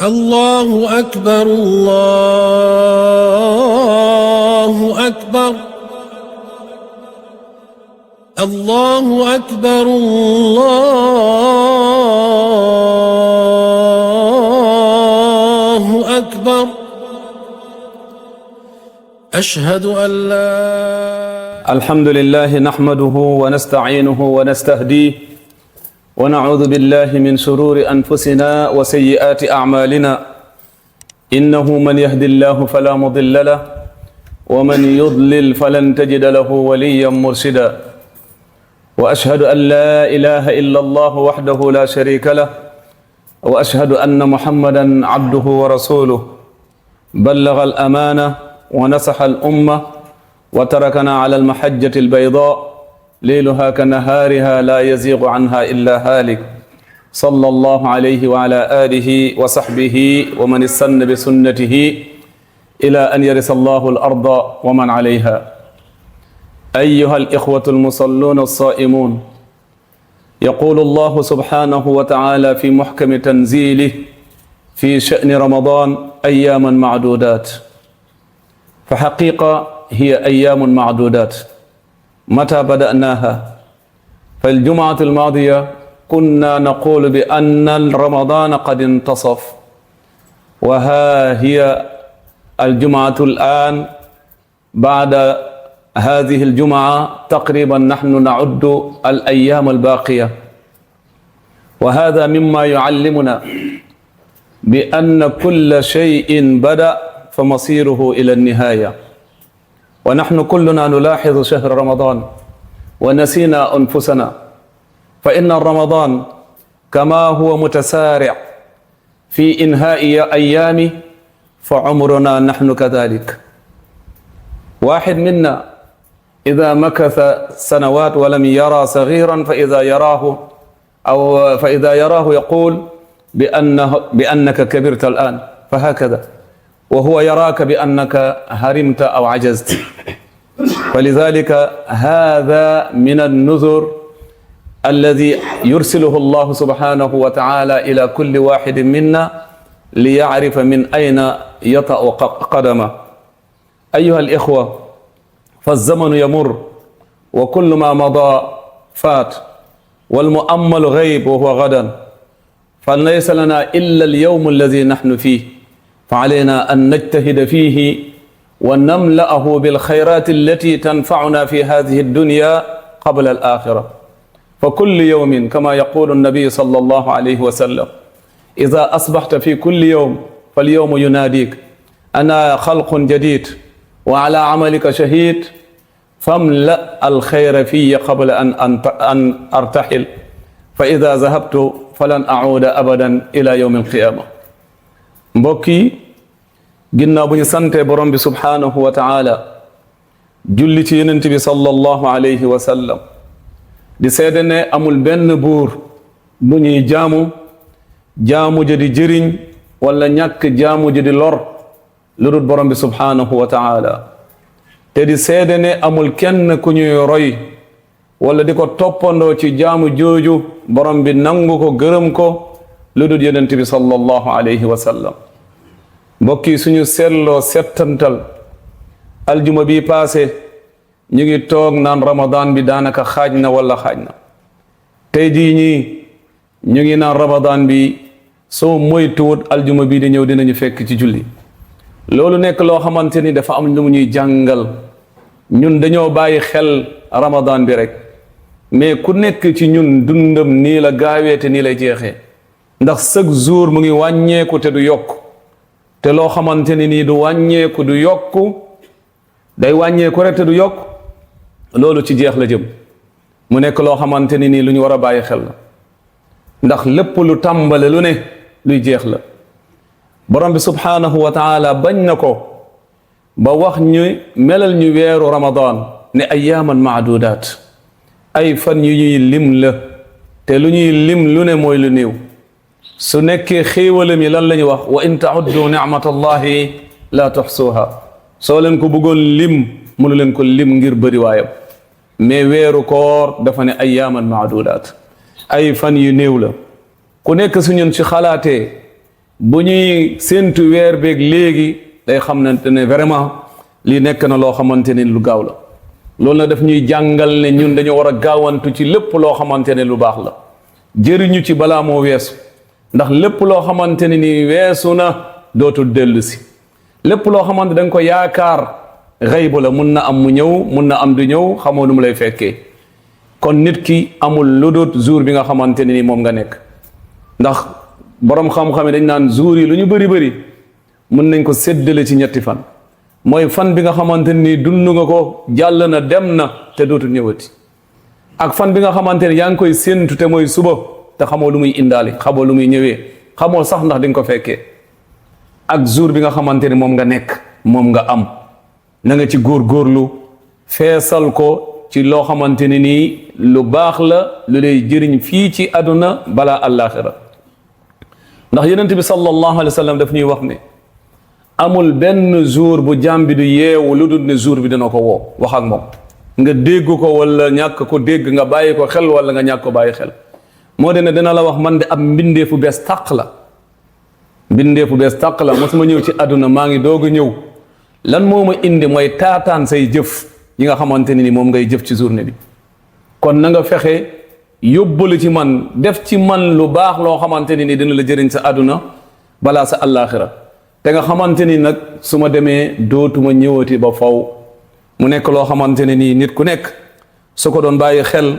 الله أكبر الله أكبر الله أكبر الله أكبر أشهد أن لا الحمد لله نحمده ونستعينه ونستهديه ونعوذ بالله من شرور أنفسنا وسيئات أعمالنا إنه من يهد الله فلا مضل له ومن يضلل فلن تجد له وليا مرشدا وأشهد أن لا إله إلا الله وحده لا شريك له وأشهد أن محمدا عبده ورسوله بلغ الأمانة ونصح الأمة وتركنا على المحجة البيضاء ليلها كنهارها لا يزيغ عنها إلا هالك صلى الله عليه وعلى آله وصحبه ومن استنى بسنته إلى أن يرث الله الأرض ومن عليها. أيها الإخوة المصلون الصائمون، يقول الله سبحانه وتعالى في محكم تنزيله في شأن رمضان: أياما معدودات. فحقيقة هي أيام معدودات. متى بدأناها؟ فالجمعة الماضية كنا نقول بأن رمضان قد انتصف، وها هي الجمعة الآن. بعد هذه الجمعة تقريبا نحن نعد الأيام الباقية، وهذا مما يعلمنا بأن كل شيء بدأ فمصيره إلى النهاية. ونحن كلنا نلاحظ شهر رمضان ونسينا أنفسنا، فإن رمضان كما هو متسارع في إنهاء أيامه فعمرنا نحن كذلك. واحد منا إذا مكث سنوات ولم يرى صغيرا فإذا يراه يقول بأنك كبرت الآن، فهكذا وهو يراك بأنك هرمت أو عجزت. فلذلك هذا من النذر الذي يرسله الله سبحانه وتعالى إلى كل واحد منا ليعرف من أين يطأ قدمه. أيها الإخوة، فالزمن يمر وكل ما مضى فات، والمؤمل غيب وهو غدا، فليس لنا إلا اليوم الذي نحن فيه، فعلينا أن نجتهد فيه ونملأه بالخيرات التي تنفعنا في هذه الدنيا قبل الآخرة. فكل يوم كما يقول النبي صلى الله عليه وسلم: إذا أصبحت في كل يوم فاليوم يناديك أنا خلق جديد وعلى عملك شهيد، فاملأ الخير في قبل أن أرتحل، فإذا ذهبت فلن أعود أبدا إلى يوم القيامة. mbokk yi, ginnaaw bu ñu sante borom bi subhaanahu wa taala, julli ci yonent bi sallallahu alayhi wa sallam, di seede ne amul benn buur bu ñuy jaamu ja di jëriñ wala ñàkk jaamu ja di lor lu dul borom bi subhaanahu wa taala, te di seede ne amul kenn ku ñuy roy wala di ko toppandoo ci jaamu jooju borom bi nangu ko gërëm ko lu dul yonent bi sallallahu alayhi wa sallam. mbokk yi, suñu seetloo settantal aljuma bi paase ñu ngi toog naan ramadan bi daanaka xaaj na wala xaaj na. tey jii ñii ñu ngi naan ramadan bi soo moytuwut aljuma bi di ñëw dinañu fekk ci julli. loolu nekk loo xamante ni dafa am lu mu ñuy jàngal. ñun dañoo bàyyi xel ramadan bi rek, mais ku nekk ci ñun dundam nii la gaawee te nii lay jeexee, ndax chaque jour mu ngi wàññeeku te du yokk. te loo xamante ni nii du wàññeeku du yokku, day wàññeeku rek te du yokk, loolu ci jeex la jëm. mu nekk loo xamante ni nii lu ñu war a bàyyi xel la, ndax lépp lu tàmbale lu ne luy jeex la. borom bi subhaanahu wa taala bañ na ko ba wax ñu melal ñu weeru ramadan ne ayyaaman maadudaat, ay fan yu ñuy lim la, te lu ñuy lim lu ne mooy lu néew. su nekkee xéewalam yi lan la ñu wax: wa in tauddu nicmatallahi la tuxsuha. soo leen ko bëggoon lim mënu leen ko lim ngir bëri waayam. mais weeru koor dafa ne ayyaaman maadudaat, ay fan yu néew la. ku nekk su ñun ci xalaatee bu ñuy séentu weer beeg léegi day xamante ne vraiment lii nekk na loo xamante ne lu gaaw la. loolu nag daf ñuy jàngal ne ñun dañoo war a gaawantu ci lépp loo xamante ne lu baax la jëriñu ci balaa moo weesu ndax lépp loo xamante ne ni weesu na dootul dellu si lépp loo xamante da nga ko yaakaar xaybu la mun na am mu ñëw mun na am du ñëw xamoo nu mu lay fekkee kon nit ki amul lu dut jour bi nga xamante ne ni moom nga nekk ndax borom xam-xam yi dañ naan jour yi lu ñu bëri bëri mun nañ ko séddale ci ñetti fan mooy fan bi nga xamante ni dund nga ko jàll na dem na te dootul ñëwati ak fan bi nga xamante ne yaa ngi koy séentu te mooy suba te xamoo lu muy indaali xamoo lu muy ñëwee xamoo sax ndax di nga ko fekkee ak jour bi nga xamante ne moom nga nekk moom nga am na nga ci góorgóorlu feesal ko ci loo xamante ne nii lu baax la lu lay jëriñ fii ci àdduna balaa àllaaxira ndax yonent bi sallallahu alayhi wa sallam daf ñuy wax ne amul benn jour bu jaam bi du yeewu lu dul ne jour bi dina ko woo wax ak moom nga dégg ko wala ñàkk ko dégg nga bàyyi ko xel wala nga ñàkk ko bàyyi xel moo de ne dina la wax man de ab mbindeefu bees tàq la mbindeefu bees tàq la mosuma ñëw ci àdduna maa ngi doog a ñëw lan moo ma indi mooy taataan say jëf yi nga xamante ne ni moom ngay jëf ci journée bi kon na nga fexe yóbbalu ci man def ci man lu baax loo xamante ne ni dina la jëriñ sa àdduna balaa sa àllaaxira te nga xamante ni nag su ma demee dootuma ñëwati ba faw mu nekk loo xamante ne nii nit ku nekk su ko doon bàyyi xel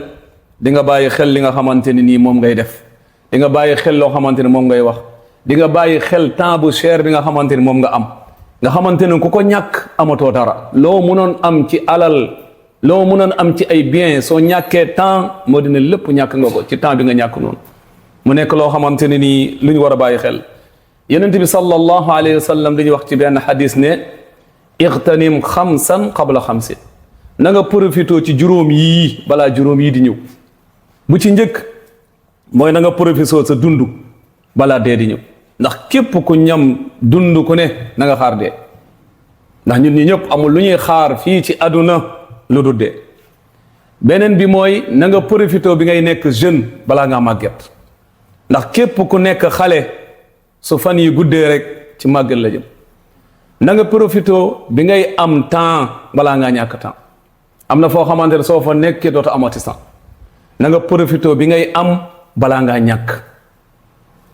di nga bàyyi xel li nga xamante ne nii moom ngay def di nga bàyyi xel loo xamante ne moom ngay wax di nga bàyyi xel temps bu cher bi nga xamante ni moom nga am nga xamante ne ku ko ñàkk amatoo dara loo munoon am ci alal loo munoon am ci ay bien soo ñàkkee temps moo dina lépp ñàkk nga ko ci temps bi nga ñàkk noonu mu nekk loo xamante ne nii lu ñu war a bàyyi xel yonent bi sallallahu alayhi wa sallam dañuy wax ci benn xadis ne ixtanim xamsan qabla xamsin na nga profité ci juróom yii balaa juróom yii di ñëw bu ci njëkk mooy na nga profité sa dund balaa dee di ñëw ndax képp ku ñam dund ku ne na nga xaar dee ndax ñun ñi ñëpp amul lu ñuy xaar fii ci àdduna lu dul dee beneen bi mooy na nga profité bi ngay nekk jeune balaa ngaa màgget ndax képp ku nekk xale su fan yi guddee rek ci màgget la jëm na nga profité bi ngay am temps balaa ngaa ñàkk temps am na foo xamante ne soo fa nekkee dootu amati temps na nga profité bi ngay am balaa ngaa ñàkk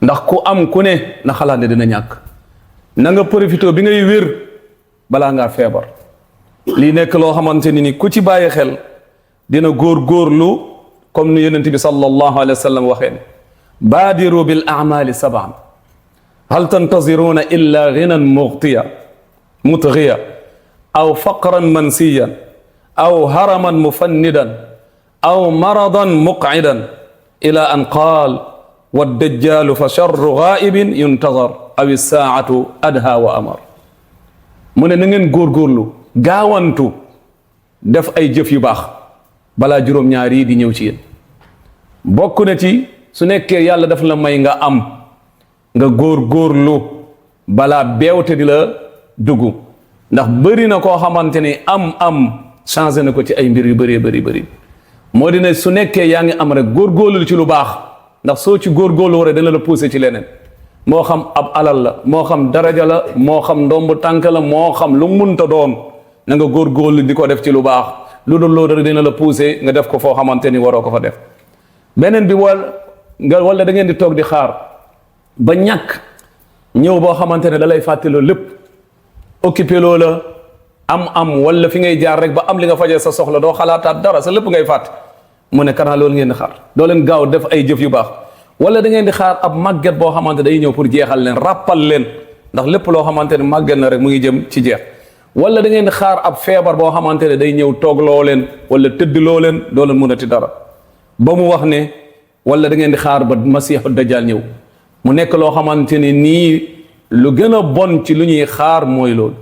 ndax ku am ku ne na xalaat ne dina ñàkk na nga profité bi ngay wér balaa ngaa feebar lii nekk loo xamante ni ku ci bàyyi xel dina góor-góorlu comme ni yonent bi sallallahu alayhi wa sallam waxee ne baadiru bil a'mali sab'an hal tantaziruna illa ghinan mutghiya aw faqran mansiyan aw haraman mufannidan aw maradan muq'idan ila an qaal waddajjalu fa charru ghaibin yuntazar aw issaatu adha wa amar mu ne na ngeen góorgóorlu gaawantu def ay jëf yu baax balaa juróom-ñaar yi di ñëw ci yéen bokk na ci su nekkee yàlla daf la may nga am nga góorgóorlu balaa beewte di la dugg ndax bëri na koo xamante ni am changé na ko ci ay mbir yu bëree bëri moo di ne su nekkee yaa ngi am rek góorgóorlu ci lu baax ndax soo ci góorgóorlu waree dana la poussé ci leneen moo xam ab alal la moo xam daraja la moo xam ndomb tànk la moo xam lu munta doon na nga góorgóorlu di ko def ci lu baax lu dul loolu rek dina la poussé nga def ko foo xamante ni waroo ko fa def beneen bi wala da ngeen di toog di xaar ba ñàkk ñëw boo xamante ne da lay fàttaloo lépp occupé loo la am wala fi ngay jaar rek ba am li nga fajee sa soxla doo xalaataat dara sa lépp ngay fàtt mu ne kanaa loolu ngeen di xaar doo leen gaaw def ay jëf yu baax wala da ngeen di xaar ab màgget boo xamante day ñëw pour jeexal leen ràppal leen ndax lépp loo xamante ne màgget na rek mu ngi jëm ci jeex wala da ngeen di xaar ab feebar boo xamante ne day ñëw toog loo leen wala tëdd loo leen doo leen mënati dara ba mu wax ne wala da ngeen di xaar ba masiixu dajjal ñëw mu nekk loo xamante ne nii lu gën a bon ci lu ñuy xaar mooy loolu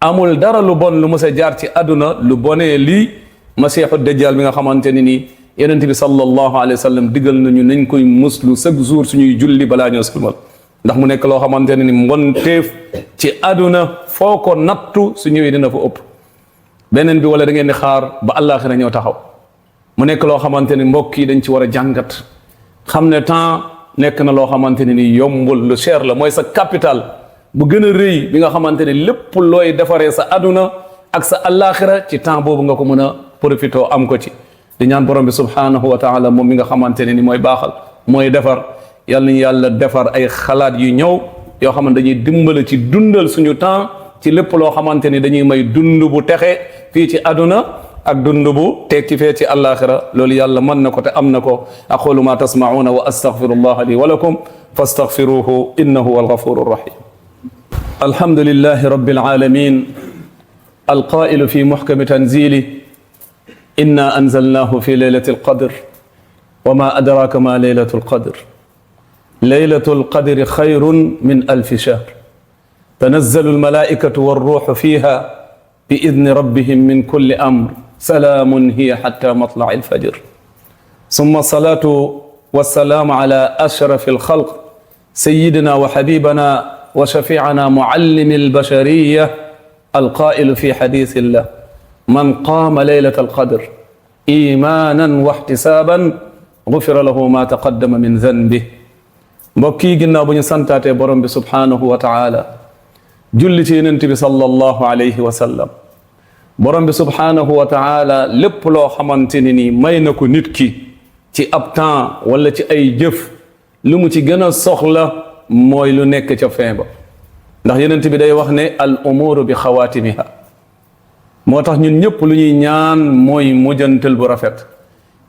amul dara lu bon lu mës a jaar ci àdduna lu bonee lii masiixu dajjal bi nga xamante ne nii yonent bi sallallahu alayhi wa sallam diggal nañu nañ koy muslu chaque jour suñuy julli balaa ñoo salmal ndax mu nekk loo xamante ne ni mbonteef ci àdduna foo ko nattu su ñëwee dina fa ëpp beneen bi wala da ngeen di xaar ba àllaaxira ñëw taxaw mu nekk loo xamante ni mbokk yi dañ ci war a jàngat xam ne temps nekk na loo xamante ne ni yombul lu cher la mooy sa capital bu gën a rëy bi nga xamante ne lépp looy defaree sa aduna ak sa allaaxira ci temps boobu nga ko mën a profité am ko ci di ñaan borom bi subhanahu wa taala moom mi nga xamante ne ni mooy baaxal mooy defar yàlla nañu yàlla defar ay xalaat yu ñëw yoo xamante dañuy dimbale ci dundal suñu temps ci lépp loo xamante ni dañuy may dund bu texe fii ci aduna ak dund bu teeg ci fee ci àllaaxira loolu yàlla mën na ko te am na ko aqulu ma tasmauna wa astaghfirullah li wa lakum fastaghfiruhu innahu huwal ghafurur rahim alhamdulillahi rabbil alamin alqailu fi muhkami tanzili inna anzalnahu fi laylatil qadr wa ma adraka ma laylatul qadr laylatul qadri khayrun min alfi shahr tanazzalu almalaikatu warruhu fiha بإذن ربهم من كل أمر سلام هي حتى مطلع الفجر ثم الصلاة والسلام على أشرف الخلق سيدنا وحبيبنا وشفيعنا معلم البشرية القائل في حديث الله من قام ليلة القدر إيمانا واحتسابا غفر له ما تقدم من ذنبه mbokki ginnaaw bu ñu santaate borom bi subhanahu wa taala julli ci yonent bi sallallahu alayhi wa sallam borom bi subhanahu wa taala lépp loo xamante ne ni may na ko nit ki ci ab temps wala ci ay jëf lu mu ci gën a soxla mooy lu nekk ca fin ba ndax yonent bi day wax ne al umuru bi xawaatimiha moo tax ñun ñëpp lu ñuy ñaan mooy mujjantal bu rafet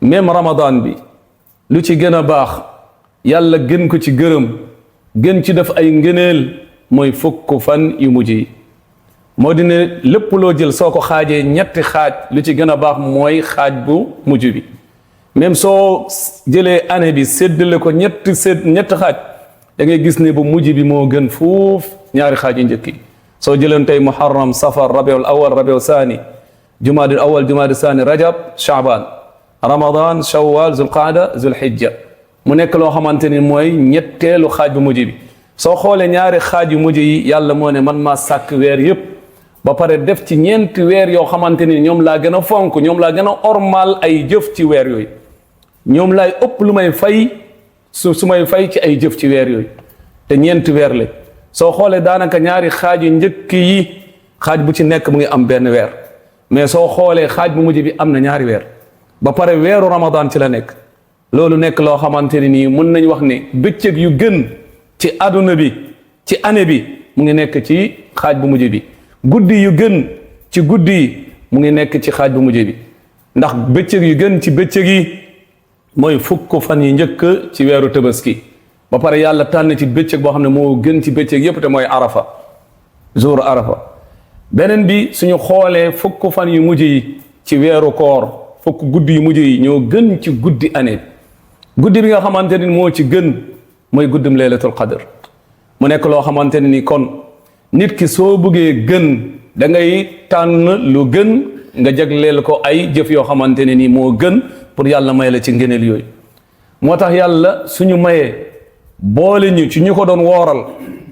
même ramadan bi lu ci gën a baax yàlla gën ko ci gërëm gën ci def ay ngëneel mooy fukk fan yu mujj yi moo di ne lépp loo jël soo ko xaajee ñetti xaaj lu ci gën a baax mooy xaaj bu mujj bi même soo jëlee année bi séddale ko ñetti xaaj da ngay gis ne bu mujj bi moo gën fuuf ñaari xaaj yu njëkk yi soo jëleen tey muharram safar rabiul awal rabiul saani jumaadil awal jumaadil saani rajab shaaban ramadan shawwal zulqaada zulhijja mu nekk loo xamante ni mooy ñetteelu xaaj bu mujj bi soo xoolee ñaari xaaj yu mujj yi yàlla moo ne man maa sàkk weer yépp ba pare def ci ñeenti weer yoo xamante ni ñoom laa gën a fonk ñoom laa gën a ormal ay jëf ci weer yooyu ñoom laay ëpp lu may fay su may fay ci ay jëf ci weer yooyu te ñeenti weer la soo xoolee daanaka ñaari xaaj yu njëkk yi xaaj bu ci nekk mu ngi am benn weer mais soo xoolee xaaj bu mujj bi am na ñaari weer ba pare weeru ramadan ci la nekk loolu nekk loo xamante ni nii mën nañ wax ne bëccëg yu gën ci aduna bi ci année bi mu ngi nekk ci xaaj bu mujj bi guddi yu gën ci guddi yi mu ngi nekk ci xaaj bu mujj bi ndax bëccëg yu gën ci bëccëg yi mooy fukk fan yi njëkk ci weeru tabaski ba pare yàlla tànn ci bëccëg boo xam ne moo gën ci bëccëg yépp te mooy arafa jour arafa beneen bi suñu xoolee fukk fan yu mujj yi ci weeru koor fukk guddi yu mujj yi ñoo gën ci guddi année guddi bi nga xamante ni moo ci gën mooy guddim laylatul qadr mu nekk loo xamante ne ni kon nit ki soo bëggee gën da ngay tànn lu gën nga jagleel ko ay jëf yoo xamante ne ni moo gën pour yàlla may la ci ngëneel yooyu moo tax yàlla suñu mayee boole ñu ci ñu ko doon wooral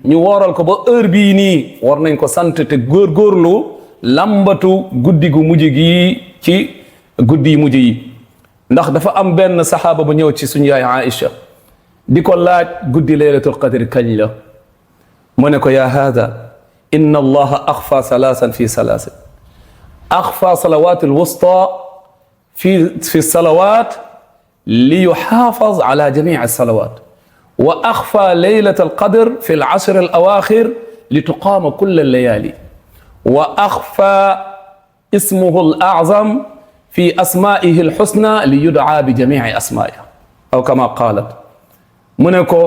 ñu wooral ko ba heure bii nii war nañ ko sant te góorgóorlu lambatu guddi gu mujj gi ci guddi yi mujj yi ndax dafa am benn saxaaba bu ñëw ci suñu yaay Aïcha di ko laaj guddi laylatul qadr kañ la mu ne ko yaa haada inna allaha axfa salaasan fi salaasin axfa salawat alwusta fi salawat li yuxaafaz ala jamic alsalawat wa axfa laylat alqadr fi alashir alawaaxir li tuqaama kull allayali wa axfa ismuhu alazam fi asmaihi alxusna li yudaa bi jamici asmaiha aw kama qaalat mu ne ko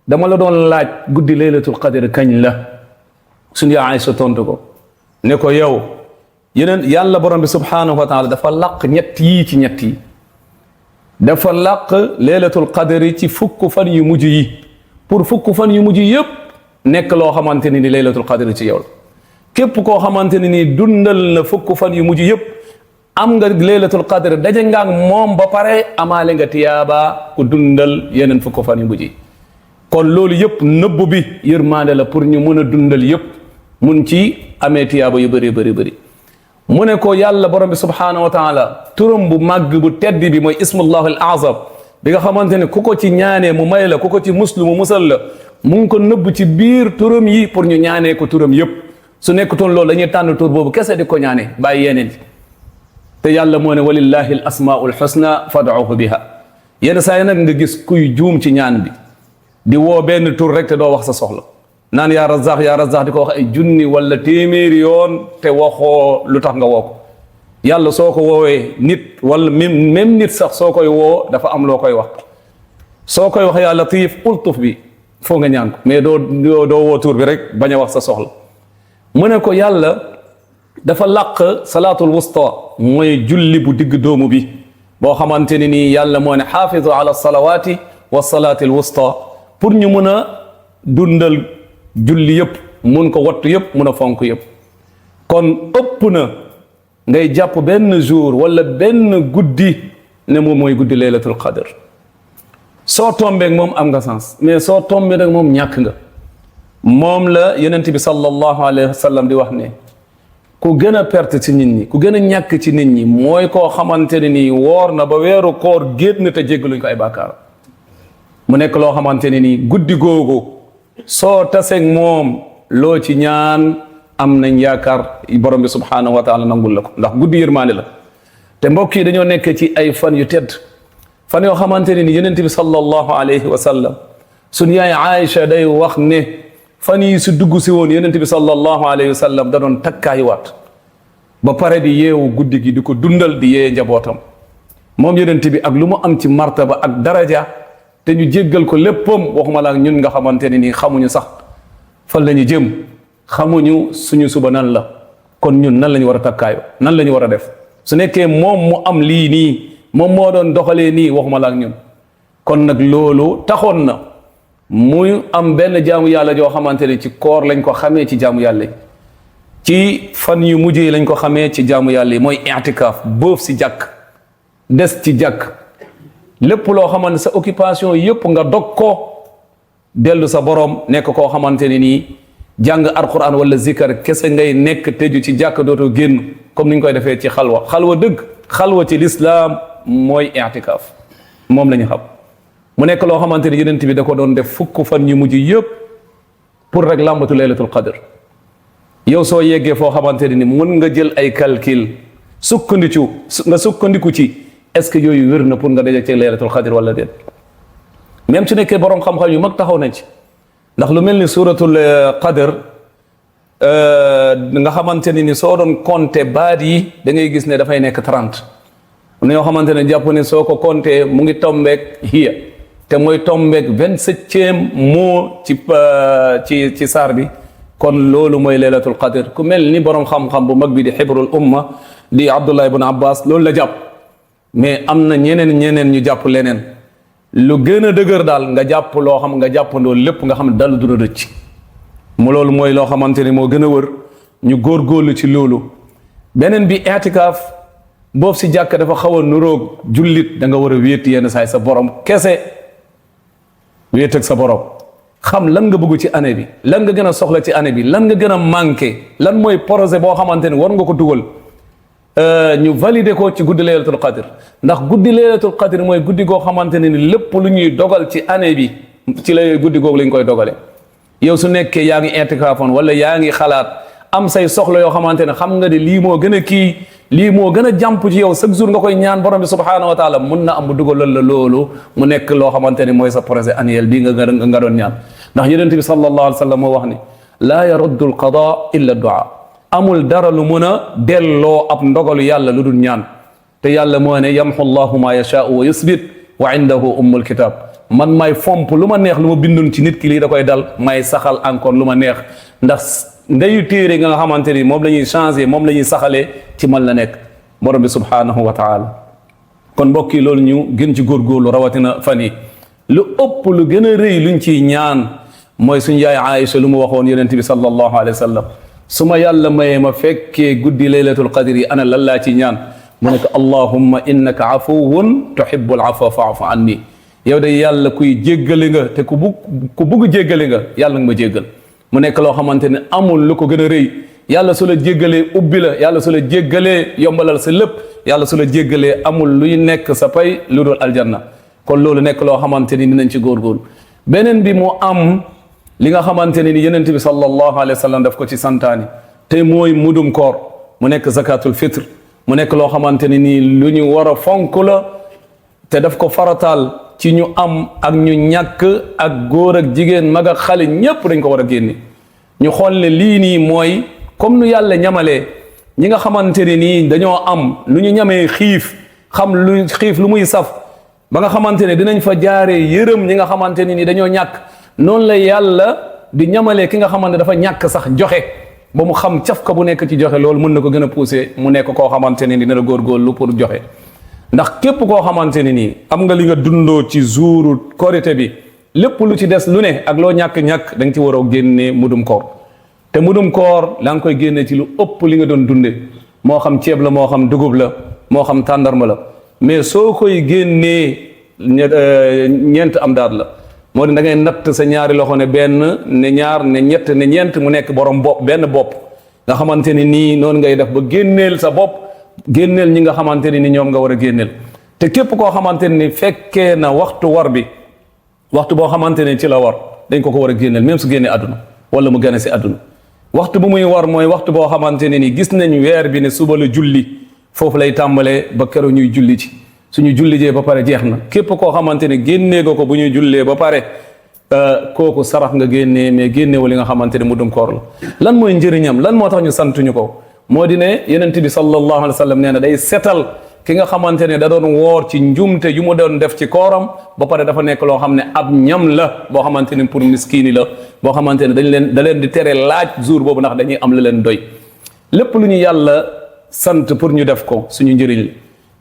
dama la doon laaj guddi laylatul qadr kañ la suñu yaa Aysa tontu ko ne ko yow yeneen yàlla borom bi subhanahu wa taala dafa laq ñett yii ci ñett yi dafa laq laylatul qadr ci fukk fan yu mujj yi pour fukk fan yu mujj yépp nekk loo xamante ni laylatul qadr ci yow la képp koo xamante ni dundal na fukk fan yu mujj yépp am nga laylatul qadr daje nga ak moom ba pare amaale nga tiyaaba ku dundal yeneen fukk fan yu mujj yi kon loolu yëpp nëbb bi yërmande la pour ñu mën a dundal yëpp mun ci amee tiyaaba yu bëri bëri bëri mu ne ko yàlla borom bi subhanahu wa taala turam bu màgg bu tedd bi mooy ismullah al azam bi nga xamante ne ku ko ci ñaanee mu may la ku ko ci muslu mu musal la mu ngi ko nëbb ci biir turam yi pour ñu ñaanee ko turam yëpp su nekkutoon loolu dañuy tànn tur boobu kese di ko ñaanee bàyyi yeneen te yàlla moo ne walillahi al asmaul husna fad'uhu biha yenn saa yi nag nga gis kuy juum ci ñaan bi di woo benn tur rek te doo wax sa soxla naan yaa razaq di ko wax ay junni wala téeméeri yoon te waxoo lu tax nga woo ko yàlla soo ko woowee nit wala même nit sax soo koy woo dafa am loo koy wax soo koy wax yaa latif ultuf bi foo nga ñaan ko mais doo woo tur bi rek bañ a wax sa soxla mu ne ko yàlla dafa làq salaatul wusta mooy julli bu digg doomu bi boo xamante ne nii yàlla moo ne xaafizu ala salawaati wa salaatil wusta pour ñu mun a dundal julli yëpp mun ko wattu yëpp mun a fonk yëpp kon ëpp na ngay jàpp benn jour wala benn guddi ne moom mooy guddi laylatul qadr soo tombeek moom am nga sens mais soo tombee nag moom ñàkk nga moom la yonent bi sallallahu alayhi wa sallam di wax ne ku gën a perte ci nit ñi ku gën a ñàkk ci nit ñi mooy koo xamante ne nii woor na ba weeru koor génn te jéggaluñ ko ay bàkkaar mu nekk loo xamante ne nii guddi googu soo taseeg moom loo ci ñaan am nañ yaakaar borom bi subhanahu wa taala nangul la ko ndax guddi yërmaande la te mbokk yi dañoo nekk ci ay fan yu tedd fan yoo xamante ne ni yonent bi sallallahu alayhi wa sallam suñu yaay Aïcha day wax ne fan yi su dugg si woon yonent bi sallallahu alayhi wa sallam da doon takkaay waat ba pare di yeewu guddi gi di ko dundal di yee njabootam moom yonent bi ak lu mu am ci martaba ak daraja te ñu jéggal ko léppam waxuma la ak ñun nga xamante ne nii xamuñu sax fan la ñu jëm xamuñu suñu suba nan la kon ñun nan la ñu war a takkaayo nan la ñu war a def su nekkee moom mu am lii nii moom moo doon doxalee nii waxuma la ak ñun kon nag loolu taxoon na muy am benn jaamu yàlla joo xamante ne ci koor lañ ko xamee ci jaamu yàlla yi ci fan yu mujj yi lañ ko xamee ci jaamu yàlla yi mooy i'tikaaf boof si jàkk des ci jàkk lépp loo xamante sa occupation yëpp nga dog ko dellu sa borom nekk koo xamante ne nii jàng alquran wala zikar kese ngay nekk tëju ci jàkk dootoo génn comme ni ñu koy defee ci xalwa dëgg xalwa ci lislaam mooy i'tikaaf moom la ñu xam mu nekk loo xamante ne yonent bi da ko doon def fukk fan yu mujj yëpp pour rek làmbatu laylatul qadr yow soo yeggee foo xamante ne ni mën nga jël ay calcul sukkandiku ci est-ce que yooyu wér na pour nga daje ci laylatul qadr wala déet même su nekkee borom xam-xam yu mag taxaw nañ ci ndax lu mel ni suratul qadr nga xamante ne ni soo doon compter baat yi da ngay gis ne dafay nekk 30 ñoo xamante ne jàpp ne soo ko compter mu ngi tombeek hiya te mooy tombeek 27e mot ci saar bi kon loolu mooy laylatul qadr ku mel ni borom xam-xam bu mag bi di xibrul umma di Abdullah ibn Abbas loolu la jàpp mais am na ñeneen ñu jàpp leneen lu gën a dëgër daal nga jàpp loo xam nga jàppandoo lépp nga xam ne dal duna dëcc mu loolu mooy loo xamante ne moo gën a wër ñu góorgóorlu ci loolu beneen bi i'tikaaf boobu si jàkk dafa xaw a nuroog jullit da nga war a wéet yenn saay sa borom kese wéet ak sa borom xam lan nga bëgg ci année bi lan nga gën a soxla ci année bi lan nga gën a manqué lan mooy projet boo xamante ne war nga ko dugal ñu valider ko ci guddi laylatul qadr ndax guddi laylatul qadr mooy guddi goo xamante ne ni lépp lu ñuy dogal ci année bi ci la guddi googu lañ koy dogale yow su nekkee yaa ngi i'tikaafoon wala yaa ngi xalaat am say soxla yoo xamante ne xam nga ne lii moo gën a kii lii moo gën a jàmp ci yow chaque jour nga koy ñaan borom bi subhanahu wa taala mun na am mu dugalal la loolu mu nekk loo xamante ne mooy sa projet annuel bii nga doon ñaan ndax yonent bi sallallahu alayhi wa sallam moo wax ni laa yaruddu al qada illa du'a amul dara lu mun a delloo ab ndogalu yàlla lu dul ñaan te yàlla moo ne yamhu llahu ma yashaa'u wa yusbit wa indahu ummul kitab man may fomp lu ma neex lu ma bindoon ci nit ki lii da koy dal may saxal encore lu ma neex ndax ndeyu téere nga xamante ni moom la ñuy changé moom la ñuy saxalee ci man la nekk borom bi subhanahu wa taala kon mbokk yi loolu ñu gën ci góorgóorlu rawatina fan yi lu ëpp lu gën a rëy luñ ciy ñaan mooy suñu yaay Aïcha lu mu waxoon yonent bi sallallahu alayhi wa sallam su ma yàlla mayee ma fekkee guddi laylatul qadr yi ana lan laa ci ñaan mu nekk allahumma innaka afuwun tuhibbul afwa fa'fu anni yow de yàlla kuy jéggale nga te ku bugg jéggale nga yàlla nga ma jéggal mu nekk loo xamante ne amul lu ko gën a rëy yàlla su la jéggalee ubbi la yàlla su la jéggalee yombalal sa lépp yàlla su la jéggalee amul luy nekk sa pay lu dul aljanna kon loolu nekk loo xamante ni dinañ ci góorgóorlu beneen bi mu am li nga xamante ni yonent bi sallallahu alayhi wa sallam daf ko ci santaani te mooy mudum koor mu nekk zakatul fitr mu nekk loo xamante ni nii lu ñu war a fonk la te daf ko farataal ci ñu am ak ñu ñàkk ak góor ak jigéen mag ak xale ñépp dañ ko war a génne ñu xool ne lii nii mooy comme nu yàlla ñamalee ñi nga xamante ni nii dañoo am lu ñu ñamee xiif xam lu xiif lu muy saf ba nga xamante ne dinañ fa jaaree yërëm ñi nga xamante ni nii dañoo ñàkk noonu la yàlla di ñamalee ki nga xamante dafa ñàkk sax joxe ba mu xam cafka bu nekk ci joxe loolu mën na ko gën a pousser mu nekk koo xamante ne ni dina góorgóorlu pour joxe ndax képp koo xamante ne nii am nga li nga dundoo ci jouru korité bi lépp lu ci des lu ne ak loo ñàkk-ñàkk da nga ci war a génnee mudum koor te mudum koor la nga koy génnee ci lu ëpp li nga doon dunde moo xam ceeb la moo xam dugub la moo xam tàndarma la mais soo koy génnee ñeent am daat la moo di da ngay natt sa ñaari loxo ne benn ne ñaar ne ñett ne ñeent mu nekk borom bopp benn bopp nga xamante ni nii noonu ngay def ba génneel sa bopp génneel ñi nga xamante ni ñoom nga war a génneel te képp koo xamante ni fekkee na waxtu war bi waxtu boo xamante ne ci la war dañ ko war a génneel même su génnee àdduna wala mu gane si àdduna waxtu bu muy war mooy waxtu boo xamante ne ni gis nañ weer bi ne suba la julli foofu lay tàmbalee ba keroog ñuy julli ci suñu julli jee ba pare jeex na képp koo xamante ne génnee nga ko bu ñuy jullee ba pare kooku sarax nga génnee mais génnewu li nga xamante ne mudum koor la lan mooy njëriñam lan moo tax ñu santuñu ko moo di ne yonent bi sallallahu alayhi wa sallam nee na day setal ki nga xamante ne da doon woor ci njumte yu mu doon def ci kooram ba pare dafa nekk loo xam ne ab ñam la boo xamante ne pour miskiini la boo xamante ne da leen di tere laaj jour boobu ndax dañuy am la leen doy lépp lu ñu yàlla sant pour ñu def ko suñu njëriñ la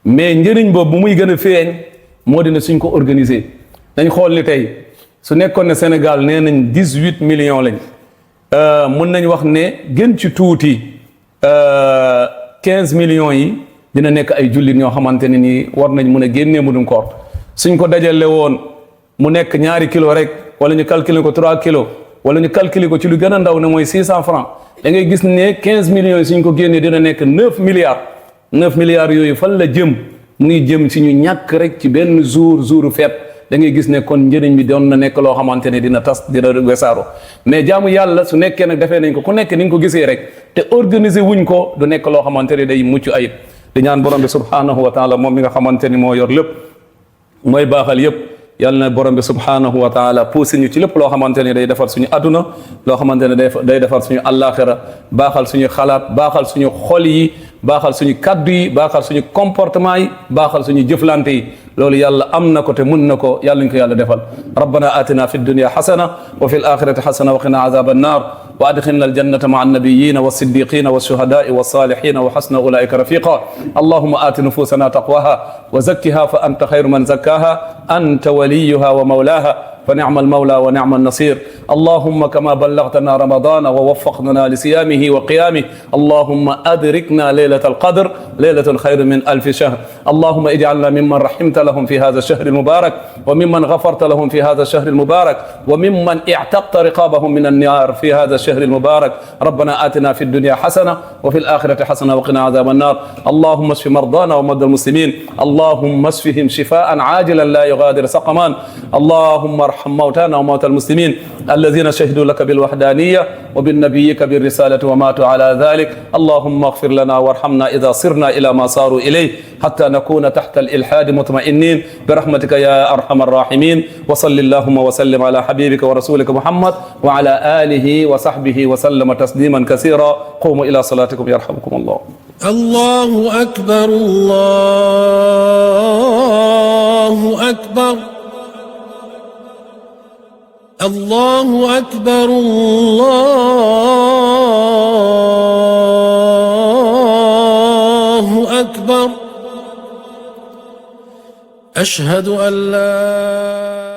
mais njëriñ boobu bu muy gën a feeñ moo di ne suñ ko organiser dañ xool ni tey su nekkoon ne Sénégal nee nañ 18 millions lañ mën nañ wax ne gën ci tuuti 15 millions yi dina nekk ay jullit ñoo xamante ne nii war nañ mun a génnee mudum koor suñ ko dajale woon mu nekk ñaari kilo rek wala ñu calculer ko 3 kilos wala ñu calculer ko ci lu gën a ndaw ne mooy 600 francs da ngay gis ne 15 millions yi suñ ko génnee dina nekk 9 milliards 9 milliards yooyu fan la jëm mu ngi jëm si ñu ñàkk rek ci benn jouru feet da ngay gis ne kon njëriñ bi doon na nekk loo xamante ne dina tas dina wesaaro mais jaamu yàlla su nekkee nag defee nañ ko ku nekk ni nga ko gisee rek te organiser wuñ ko du nekk loo xamante ne day mucc ayib di ñaan borom bi subhanahu wa taala moom mi nga xamante ni moo yor lépp mooy baaxal yépp yàlla na borom bi subhanahu wa taala poussé ñu ci lépp loo xamante ne day defar suñu aduna loo xamante ne day defar suñu àllaaxira baaxal suñu xalaat baaxal suñu xol yi baaxal suñu kaddu yi baaxal suñu comportement yi baaxal suñu jëflante yi loolu yàlla am na ko te mun na ko yàlla ñu ko yàlla defal rabbana atina fi dunya hasana wa fi al-akhirati hasana wa qina azaba an-nar wa adkhilna al-jannata ma'a an-nabiyyin was-siddiqin wash-shuhada'i was-salihin wa hasna ulaika rafiqa allahumma ati nufusana taqwaha wa zakkiha fa anta khayru man zakkaha anta waliyuha wa mawlaha فنعم المولى ونعم النصير اللهم كما بلغتنا رمضان ووفقنا لصيامه وقيامه اللهم أدركنا ليلة القدر ليلة خير من 1000 شهر اللهم اجعلنا ممن رحمت لهم في هذا الشهر المبارك وممن غفرت لهم في هذا الشهر المبارك وممن اعتقت رقابهم من النار في هذا الشهر المبارك ربنا آتنا في الدنيا حسنة وفي الآخرة حسنة وقنا عذاب النار اللهم اشف مرضانا ومرضى المسلمين اللهم اشفهم شفاء عاجلا لا يغادر سقما اللهم ارحم موتانا وموتى المسلمين الذين شهدوا لك بالوحدانية وبالنبيك بالرسالة وماتوا على ذلك اللهم اغفر لنا وارحمنا إذا صرنا إلى ما صاروا إليه حتى نكون تحت الإلحاد مطمئنين برحمتك يا أرحم الراحمين وصل اللهم وسلم على حبيبك ورسولك محمد وعلى آله وصحبه وسلم تسليما كثيرا قوموا إلى صلاتكم يرحمكم الله الله أكبر الله أكبر الله أكبر الله أكبر أشهد أن لا